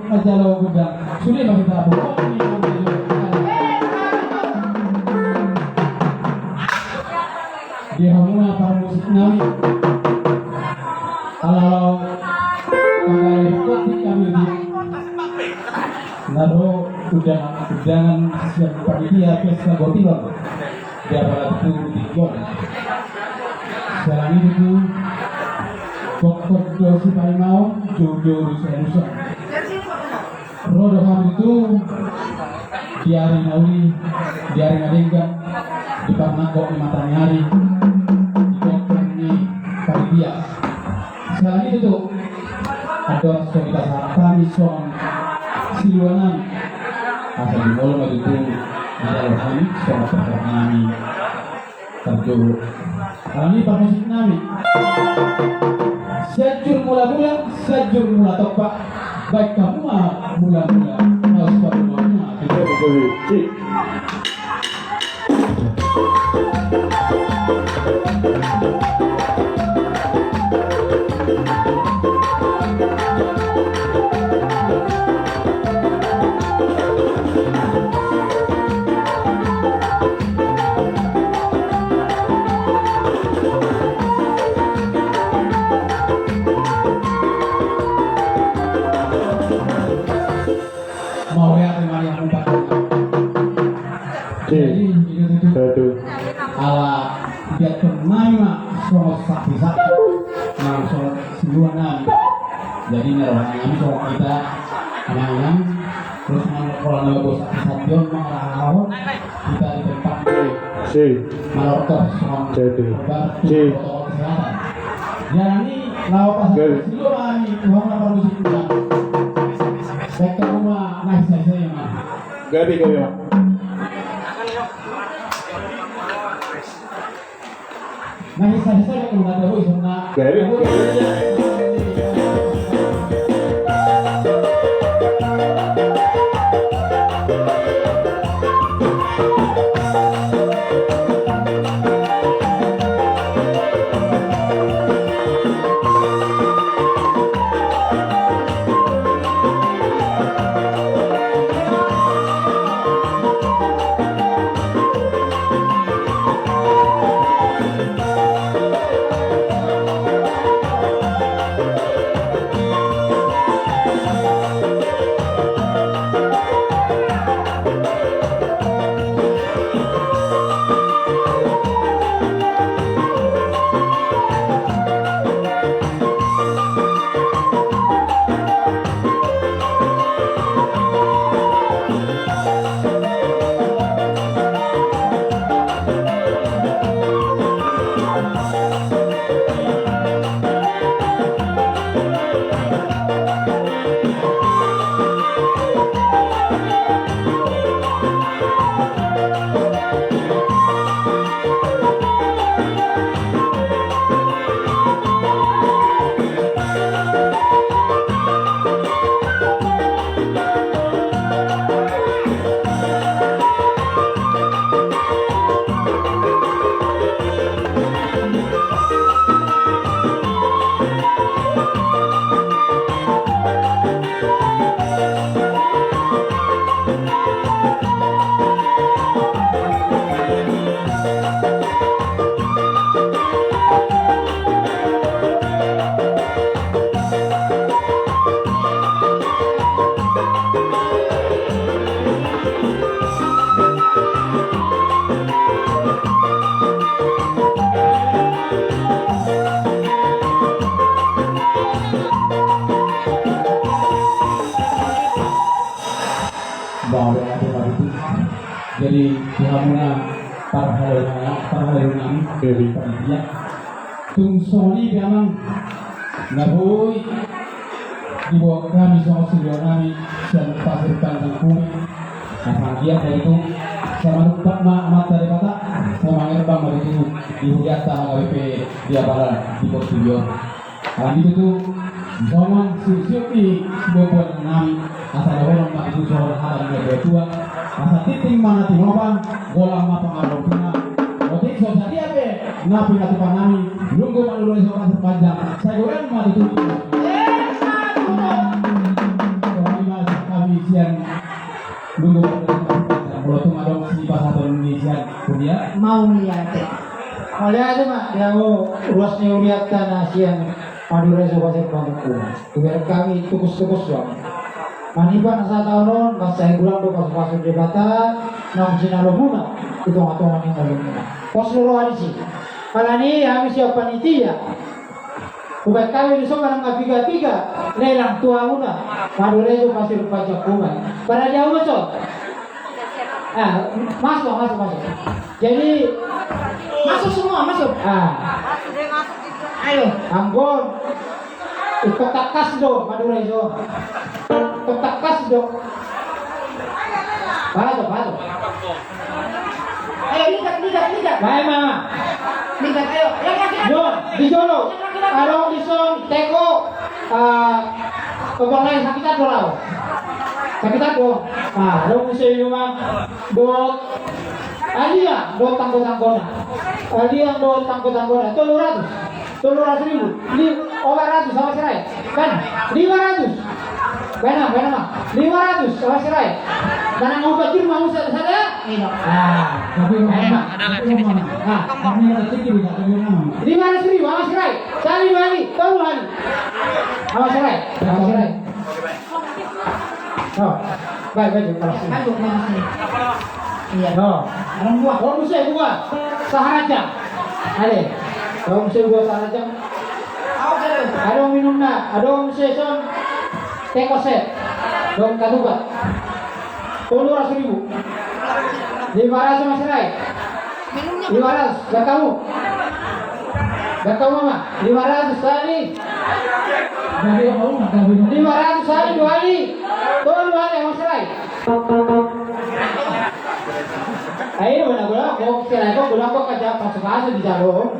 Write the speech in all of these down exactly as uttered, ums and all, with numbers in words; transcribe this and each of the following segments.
Manjalo gondang, sude ma hita bohong ni. Di hamuna parmusik nami, ala laho panggabean hami di na ro undangan, undangan sian panitia pesta gotilon. Dia pada tu di gol. Siala ni i tu, gokhon do sipaimaon, joujou do sialusan. Ro do hami tu di ari na uli, di ari na denggan, di parnangkok ni mataniari, di gokhon ni panitia. Siala ni i tu, andorang so dipasahat hami songon silua nami, asa jumolo ma tutu dijalo hami songon parhata nami. Parjolo. Alani parmusik nami. Sianjur Mula-mula, Sianjur Mula Tompa. Baen hamu ma mula-mula. Laos paduahon ma. Betul, betul. Sip. Mau ya, terima kasih. Jadi, itu, itu. Aduh. Ala, dia tenang, Mak. Songon saksi-saksi. Nah, songon silua nami. Jadi, na roha nami songon hita manang, terus manang pola na bos saksi-saksi on mangarahon hita di tempat. Si. Manortor songon. Jadi. Perbar. Si. Protokol kesehatan. Jadi, laho pasahat. Jadi. Silua nami, Tuhan, apa musik kita? Baik, kamu mah, nice, nice, nice, mah. Gabe, gabe, Mak. Na hisa-hisa ya, kalau nggak ada voice, na. Gabe, gabe. Jadi, di hamuna parhalado nami, parhalado nami, jadi panitia. Tung songon i pe amang, na boi diboan hami songon silua nami sian Pasir Panjang Kuning. Asa anggiat ma tutu, sai manumpak ma Amanta Debata, sai mangerbang ma tutu di huria ta, gabe pe di abalan di portibi on. Alani i tutu, songon siusiuk ni siboanboan nami, asa dohonon ma tutu songon hata ni natua-tua, asa tintin ma na tinopa, golang ma pangarahutna. Otik so sadia pe na pinatupa nami, nunga malulu ni so Pasir Panjang, sai golang ma tutu. Huria. Mauliate. Mauliate ma di hamu ruas ni hurianta na sian Madura Ejo Pasir Panjang Kuburan. Hubereng hami tukus-tukus do. Manipa na sataon on, mansai godang do pasu-pasu ni Debata naung jinalomuna di tonga-tonga ni ngolumuna. Pos do roha disi. Alani i hami sian panitia, hubaen hami dison manang na piga-piga lelang tu hamuna Madura Ejo Pasir Panjang Kuburan. Pada di hamu dison. Ah, masuk, masuk, masuk. Jadi, masuk semua, masuk. Ah. Ayo. Anggo on, ingkon tangkas do Madura Ejo. Ingkon tangkas do. Baso, baso. Ayo, ligat, ligat, ligat. Baen ma. Ligat, ayo. Yang laki-laki. Yo, di jolo. Yang laki-laki. Adong dison, Teko. Ah, pokokna sakitan do laho. Sakitan do. Ah, adong muse minuman. Dohot hadiah dohot tanggo-tanggona. Hadiah dohot tanggo-tanggona. Tolu ratus. Tolu ratus ribu. Li-, opat ratus, Ama Sirait. Kan? Lima ratus. Baen ma, baen ma. Lima ratus, Ama Sirait. Manang opat jur ma muse sada? Iya. Ah. Tapi, eh, ada lagi di sini. Ah. Lima ratus ribu, Ama Sirait. Sahali, dua hali, tolu hali. Ama Sirait. Ama Sirait. Oh, baik, baik, baik. Bagus, bagus, bagus. Iya. Oh. Adong buah. Oh, muse buah. Saharanjang. Ale. Oh, muse buah saharanjang. Adong minumna, adong muse son. Teko set. Adong katupat. Tolu ratus ribu. Lima ratus, Ama Sirait. Lima ratus, buat kamu. Buat kamu, Ama. Lima ratus sahali. Lima ratus sahali, dua hali. Tolu hali, Ama Sirait. Ayo, mana gula? Mau kira kok gula kok kerja pas-pas di jalur.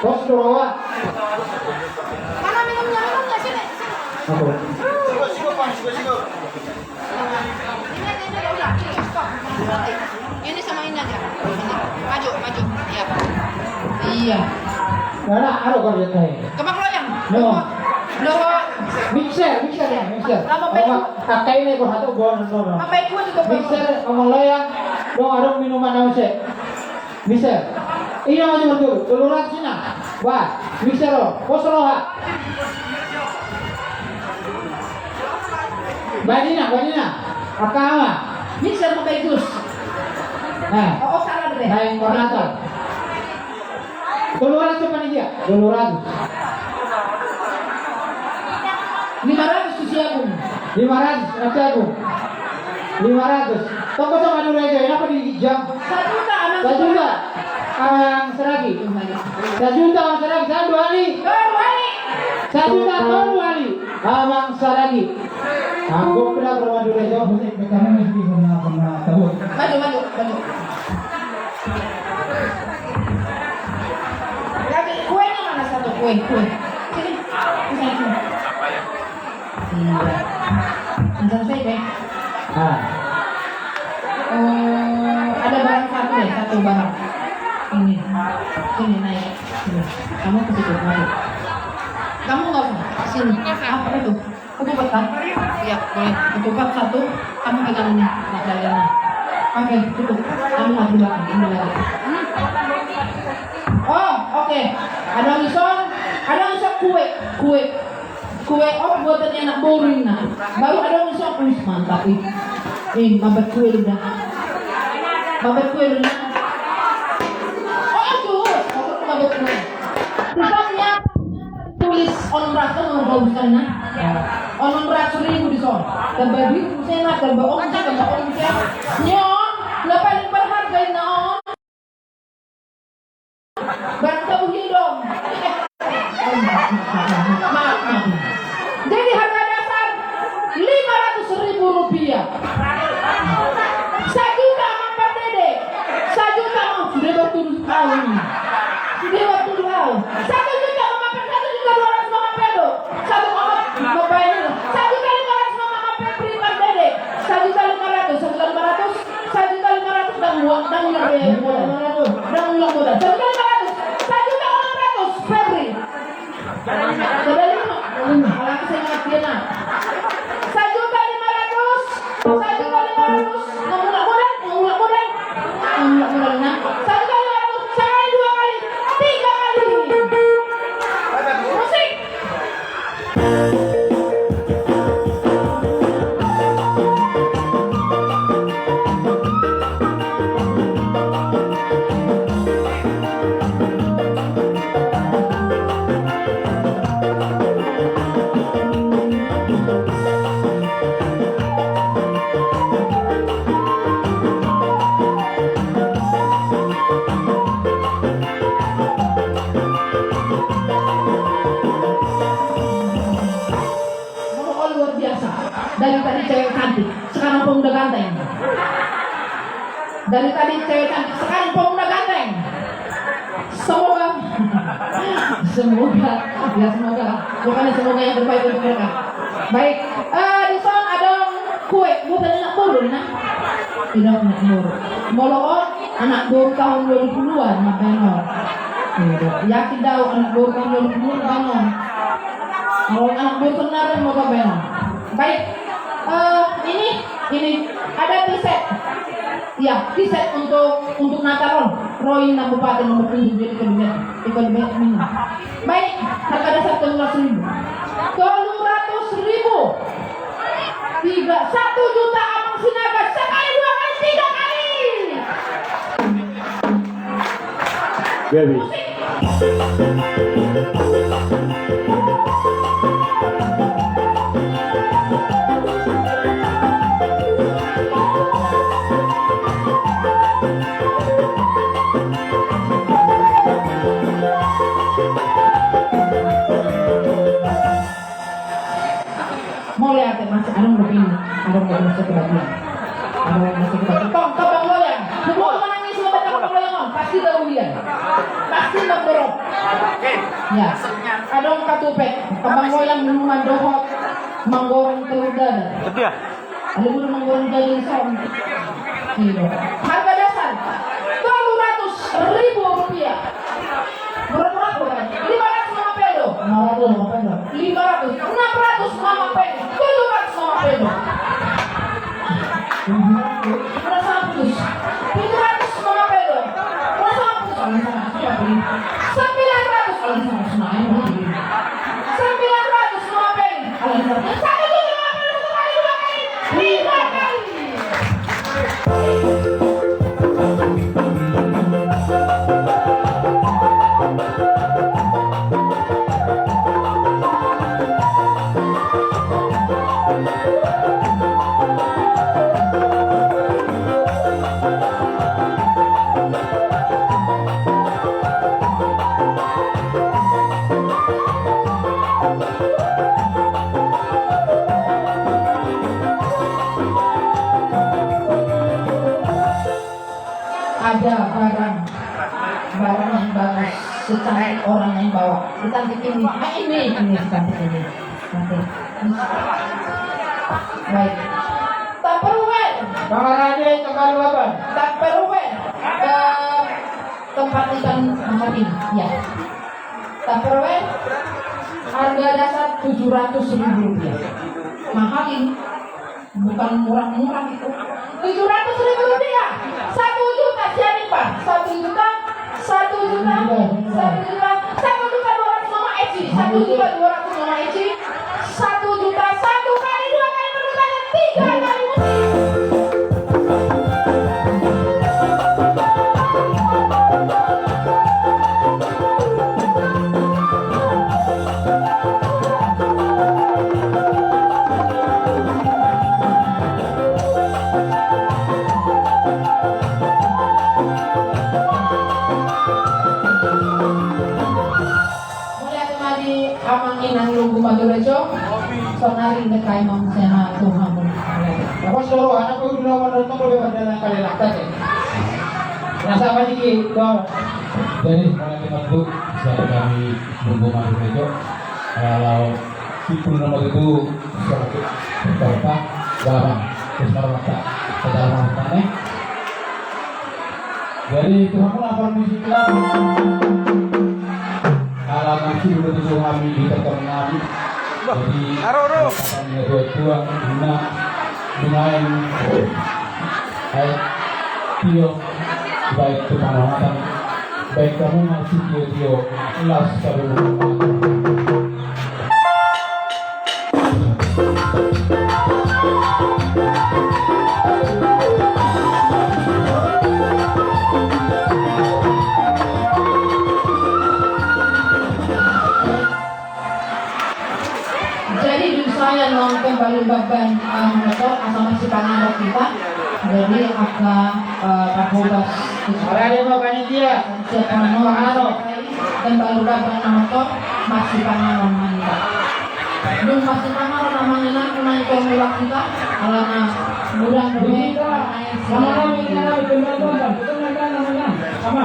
Pos do roha. Mana minumnya? Minumnya sini, sini. Apa? Ini sama ini aja. Maju, maju. Iya. Iya. Mana ada kau lihat saya? Kebak loyang. No. Loho. Mixer, mixer ya, mixer. Apa, apa? Apa, apa ini gua satu gua nonton. Apa itu juga? Mixer sama loyang. Gua ngadong minuman apa sih? Mixer. Ina ma jumolo tolu, tolu ratus ina. Bah, mixer ro, pos roha. Baen ina, baen ina. Angka ama. Mixer ma bagus. Nah. Oh, oh, salah deh. Naeng marnatal. Tolu ratus panitia, tolu ratus. Lima ratus tu si Agung. Lima ratus, Agung. Lima ratus. Toko sama dulu aja, kenapa di jam? Sajuta, Amang. Sajuta. Amang Saragi. Sajuta, Amang Saragi. Sahali dua hali. Dua hali. Sajuta, tolu hali. Amang Saragi. Anggo pira permadura itu? Maju, maju, maju. Lagi kuenya mana satu kue, kue? Sini. Sini, sini. Iya. Langsung saja deh. Ah. Eh, ada barang satu deh, satu barang. Ini. Sini, naik. Sini. Kamu ke situ, maju. Kamu nggak usah. Sini. Apa itu? Ketupat, kan? Iya, boleh. Ketupat satu, kamu pegang ini, Magdalena. Oke, cukup. Kamu maju belakang, ini lagi. Oh, oke. Adong dison, adong dison kue, kue. Kue, oh, buatan anak boru ini, nah. Baru adong dison, wih, mantap, ih. Ih, mabat kue udah. Mabat kue udah. Oh, tuh, oh, mabat kue. Tuh, kan, ya. Tulis onom ratus, onom ratus, nah. Onom ratus ribu dison. Tambah duit, muse na, tambah on, muse, tambah on, muse. Ni on, na paling berharga na on. Barang tahu hidung. Maaf, maaf. Jadi harga dasar lima ratus ribu rupiah. Sajuta Amang Pardede. Sajuta Amang, sudah bertuduh kau ini. Sudah bertuduh kau. Satu juta Amang Pardede, satu juta dua ratus Amang Pedro. Satu Amang, Amang Pedro. Sajuta lima ratus Amang, Amang Pedri Pardede. Sajuta lima ratus, sajuta lima ratus, sajuta lima ratus, dan uang, dan uang, dan uang modal. Sajuta lima ratus, sajuta onom ratus, Pedri. Sajuta lima ratus, sajuta lima ratus, sajuta lima ratus. Nang mulak modal, nang mulak modal. Nang mulak modal, Dari tadi cewek cantik, sekarang pemuda ganteng. Dari tadi cewek cantik, sekarang pemuda ganteng. Semoga, semoga, ya semoga. Pokoknya semoga yang terbaik untuk mereka. Baik, eh, di sana ada kue, bukan anak boru, nah. Tidak anak boru. Molo on, anak boru tahun dua ribu dua, na baen on. Iya, yakin do anak boru tahun dua ribu dua, na baen on. Molo anak boru tahun dua ribu dua, na baen on. Baik. Eh, ini, ini ada T-shirt. Ya, T-shirt untuk, untuk Natal on. Roy na bupati nomor tujuh, jadi kedua, kedua minum. Baik, harga dasar tolu ratus ribu. Tolu ratus ribu. Tiga, satu juta Amang Sinaga, sekali, dua kali, tiga kali. Baby. Mauliate, masih adong begini, adong yang masuk ke bagian. Adong yang masuk ke bagian. Tong, tong, Bang Loyang. Semua menangis sama Bang Loyang, pasti dah ulian. Pasti dah borok. Ya. Adong katupek, Bang Loyang minuman dohot, manggoreng telur dadar. Ada guru manggoreng daging sapi. Iya. Harga dasar tolu ratus ribu rupiah. Berapa, berapa, kan? Lima ratus Mama Pedro. Lima ratus Mama Pedro. Lima ratus. Enam ratus Mama Pedro. Tujuh ratus Mama Pedro. Tujuh ratus. Enam ratus. Tujuh ratus Mama Pedro. Enam ratus. Sembilan ratus. Sembilan ratus Mama Pedro. Satu juta lima puluh sekali, dua kali, tiga kali. Ada barang, barang yang bagus, secantik orang yang bawa. Secantik ini. Ah, ini, ini secantik ini. Oke. Baik. Tupperware. Bang Raja, itu kalau apa? Tupperware. Eh, tempat ikan masak ini. Ya. Tupperware. Harga dasar tujuh ratus ribu rupiah. Mahal ini. Bukan murah-murah itu. Tujuh ratus ribu rupiah. Satu juta, siapa, Pak? Satu juta, satu juta, satu juta, satu juta dua ratus Mama Eci. Satu juta dua ratus Mama Eci. Satu juta, satu kali, dua kali perputaran, tiga kali musik. Mauliate ma di amang inang Lumbung Madura jo. Sonari dekai mam sena tu hamu. Apa soro anak ko dulu mana tu ko bebas dalam kali lakta. Rasa apa dikit kau? Jadi, mauliate ma tu, siapa kami Lumbung Madura jo. Kalau itu nama itu, siapa, dalam, terus kalau tak, dalam apa nih? Jadi, Tuhan pun apa musik lagi? Kalau musik udah tujuh kami di pertemuan. Jadi, aro, aro. Kata dia dua tuang, guna, gunain. Baik, tio, baik tu pangamatan. Baik kamu masih tio-tio, las kamu. Jadi, dung sae nonton balu baban, eh, motor, asa masipanganon hita. Jadi, angka, eh, parhobas. Ada ma panitia. Siap, panganon. Panganon. Balu baban motor, masipanganon ma hita. Dung pasti tangan orang main aku naik ke mulak kita, alana mudah. Di hita, sama nami, nami, kembali bangka, kita main tangan, main tangan, sama.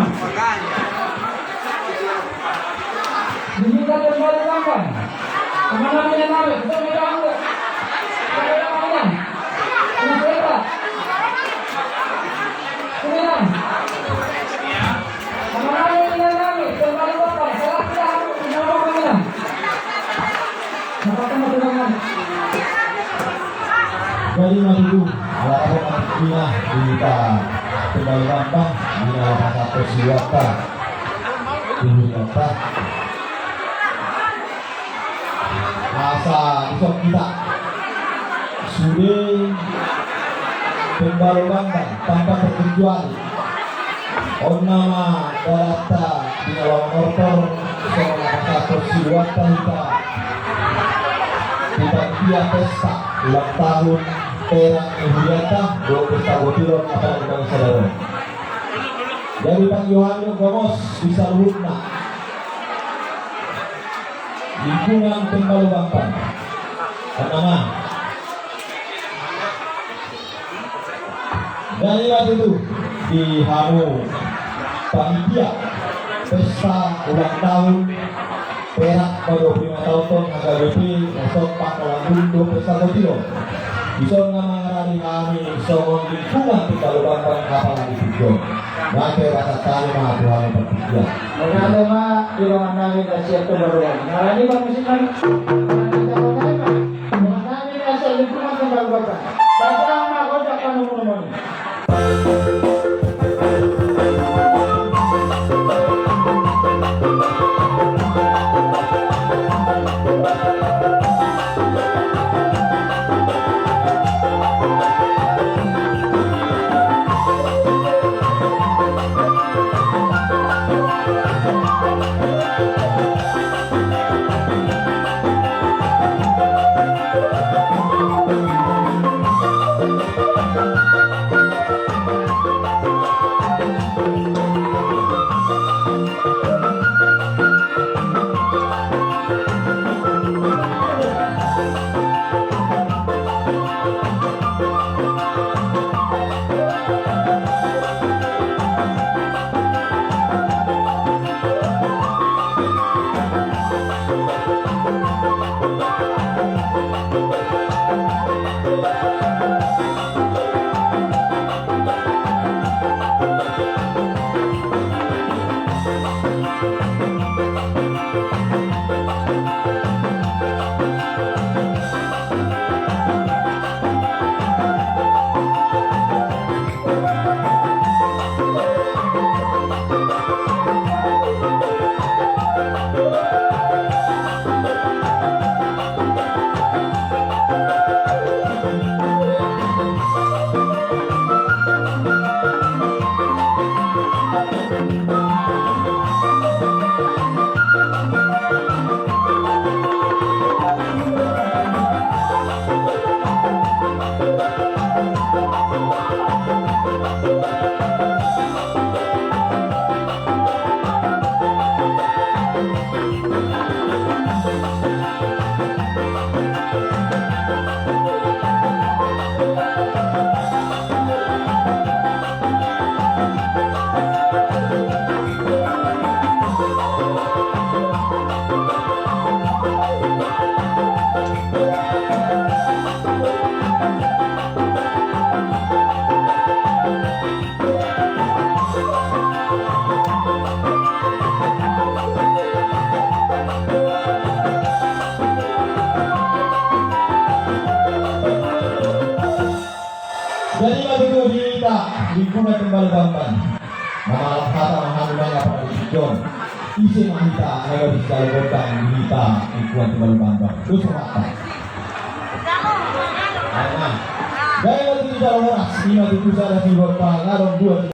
Di hita kembali bangka, sama nami, nami, kita main tangan, kita main tangan. Ini siapa? Ini, Nang. Jadi ma tutu, ala tabo ma tutu, di hita Timbaru Bambang, di na laho pasahathon siluanta di hurianta. Asa dison hita sude Timbaru Bambang tanpa terkecuali. On nama dalanta di na laho manortor, songon na pasahathon siluanta hita di panitia pesta ulang tahun perak ni hurianta dohot pesta botilon, apalagi bangsa Dawan. Jadi panggilan gomos di saluhutna lingkungan Timbaru Bambang. Pertama, jadi ma tutu di hamu panitia pesta ulang tahun perak ma dua puluh lima tahun H K B P, na so pangkalangun dohot pesta botilon. Dison na mangarani hami songon lingkungan Timbaru Bambang, apalagi tujuan. Maka rasa tani ma Tuhan yang berpikir. Mengaku ma di ruangan nami dan siap Timbaru Bambang. Ngarani bang musik nami. Ngarani bang musik nami. Ruangan nami dan siap lingkungan Timbaru Bambang. Bajang ma gojak panumuni. Jadi ma tutu di hita lingkungan Timbaru Bambang. Nama alat kata mahanu nai apa di John. Ise ma hita na gabe sijalo gondang di hita lingkungan Timbaru Bambang. Terus apa? Karena gaya tutu jalo horas, ima tutu sada si Bapak ngadong dua.